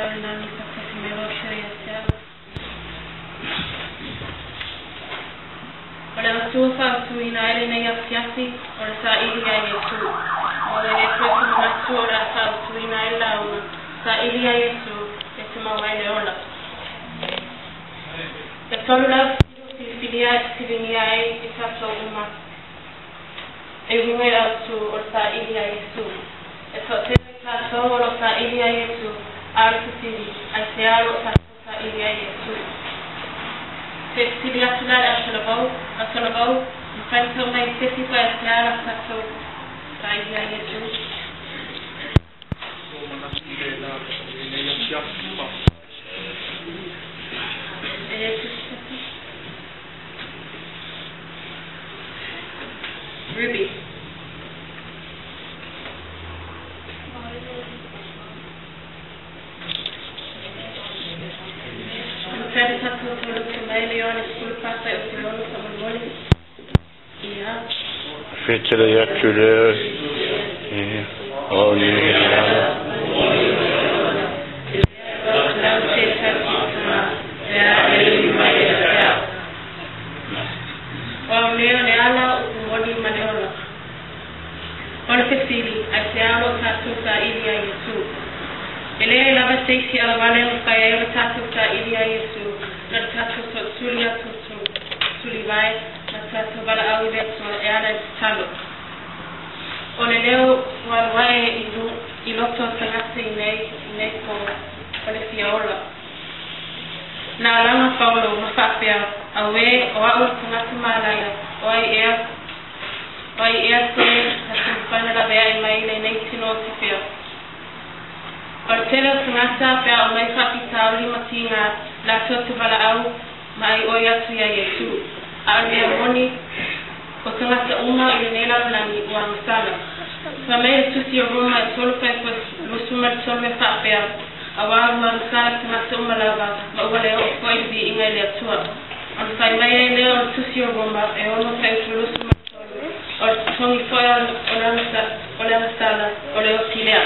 Ave o le lagi faatasi mai lau Afioga ia te au. O le Atua faautuina ai lenei afiafi o le saili ia Iesu. Ma ua le toe se manatu o le a faautuina ai le lauga, Saili ia Iesu e te maua ai le ola. E tolu lau fesili ua filifilia e fesiligia ai i tatou uma e uiga i le autu o le saili ia Iesu. E toatele o i tatou o lo o saili ia Iesu, a o le fesili, aisea o lo o tatou saili ai Iesu? Se i fesili atu la i le Autalavou, Autalavou, mafai ona tau mai i se isi po aisea la tatou saili ai Iesu? Ua manatu i lena i lenei afiafi. Faafetai. E le tusitusi. Ruby. E mafai ona tatou taulupe mai le Ioane 14 fuaiupu 6 faamolemole. Ia. Fetalai atu lea, ia, o le ala. O au nei o le ala, upu moni ma le ola. O le fesili, aisea o lo o tatou saili iā Iesū? E leai lava se isi auala e mafai ai ona tatou saili iā Iesū na le tatou tootuli atu tulivae ma tatou valaau i le Atua e ala i le tatalo. O le leo ua alu ae i loto o tagata i nei po o le fia ola. Na alaga Paulo ma faapea, Auē, o a'u le tagata malaia, o ai ea, o ai ea se na te mafai ona laveai mai i lenei tino o te fea? O le tele o tagata pe a aumai faafitauli ma tiga latou te valaau ma aioi atu iā Iesū. A o le mea moni, o tagata uma i lenei lalolagi ua agasala. Fai mai le Tusi o Roma e 3:23 e faapea, Auā ua agasala tagata uma lava, ma ua le oo foi le viiga i le Atua. Ona fai mai ai lea o le Tusi o Roma e 6:23, O le totogi foi o le agasala, o le oti lea.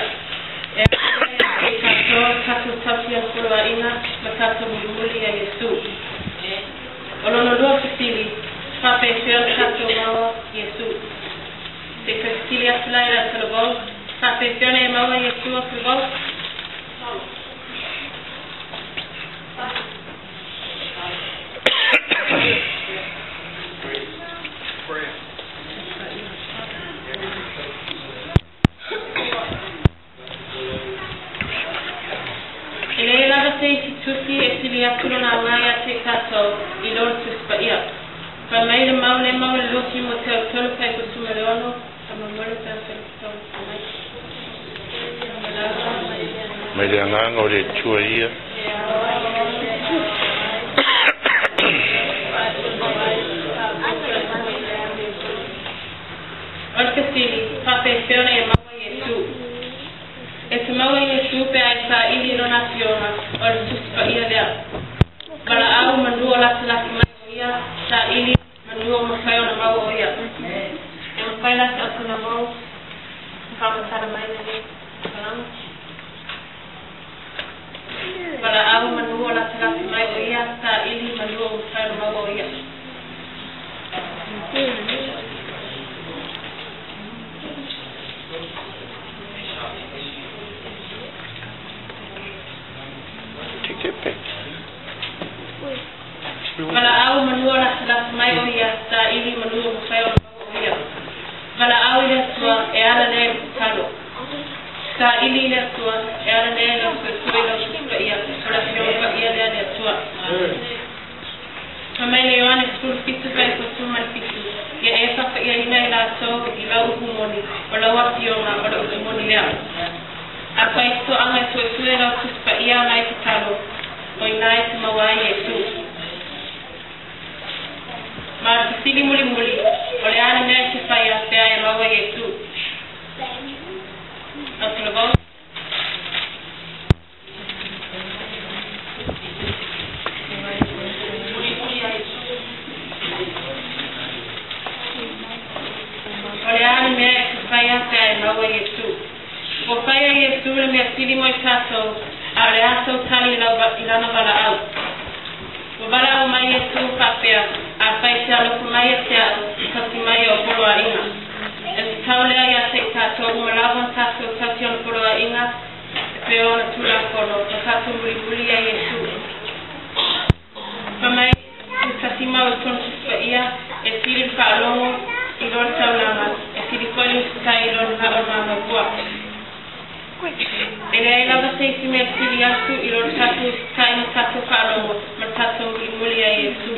E aofia ia te i tatou tatou tausi o le poloaiga ma tatou mulimuli ia Iesū. O lona lua fesili, faapefea ona tatou maua Iesū? Se i toe fesili atu la i le Autalavou, faapefea ona e maua Iesū, Autalavou? E leai lava se isi tusi e sili atu lona aoga ia te i tatou i lo le Tusi Paia. Fai mai le mau le mau le 2 Timoteo 3:16, faamolemole pe afai e tau mai. Mai le agaga o le Atua ia. O le fesili, faapefea ona e maua Iesu? E te maua Iesu pe a e saili i Lona Afioga, o le Tusi Paia lea. Valaau manu o latalata mai o Ia, saili manu o mafai ona maua o Ia. E mafai la se autalavou ona faamatala mai lenei faamatalaga? Valaau manu o latalata mai o Ia, saili manu o mafai ona maua o Ia. Take that back. Valaau manu o latalata mai o Ia, saili manu o mafai ona maua o Ia. Valaau i le Atua e ala lea i le tatalo. Saili i le Atua e ala lea i lau suesue i lau Tusi Paia, o le Afioga Paia lea a le Atua. Fai mai le Ioane 17:17, Ia e faapaiaina i latou i lau upu moni, o lau Afioga, o le upu moni lea. Afai e toaga e suesue lau Tusi Paia ala i tatalo, o ina e te maua ai Iesu. Ma o le fesili mulimuli, o le a le mea e te faia pe a e maua Iesu? Autalavou. O le a le mea e te faia pe a e maua Iesu? Ua faia Iesu le mea sili mo i tatou, a o le a i lana valaau. Ua valaau mai Iesu faapea, Afai e te alofa mai ia te a'u, tausi mai i o'u poloaiga. E tatau lea ia te i tatou uma lava ona tatou tausi ona poloaiga e pei o ona Tulafono, ma tatou mulimuli ia Iesu. Fai mai se tasi mau i tona Tusi Paia, E sili le faalogo i lo le taulaga, e sili foi le usitai i lo le vaa o le māmaua. E leai lava se isi mea sili atu i lo le tatou usitai ma tatou faalogo ma le tatou mulimuli ia Iesu.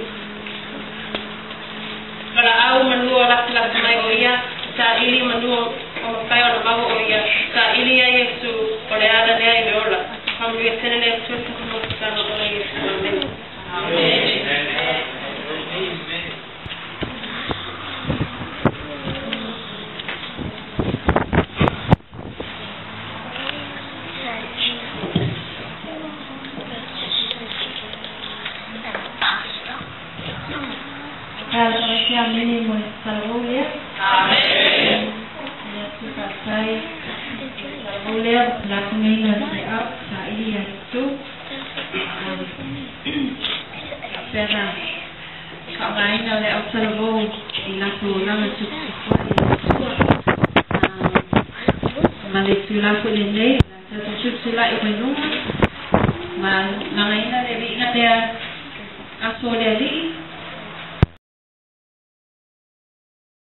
Valaau manu o latalata mai o ia, saili manu o mafai ona maua o ia, saili ia Iesu, o le ala lea i le ola. Faamanuia tele le Atua i le tatou mafutaga ona Iesu. Amene. Talofa se Amene mo le talavou lea. Amen. Le Atua faafetai. Talavou lea lafogaina o le feau saili ia Iesu. Faapea na faaaogaina le au talavou i latou olaga tufatufa ai i le Atua. Ma le itula foi lenei, o le a tatou tulitulai mai luga ma lagaina le viiga lea aso o le Alii.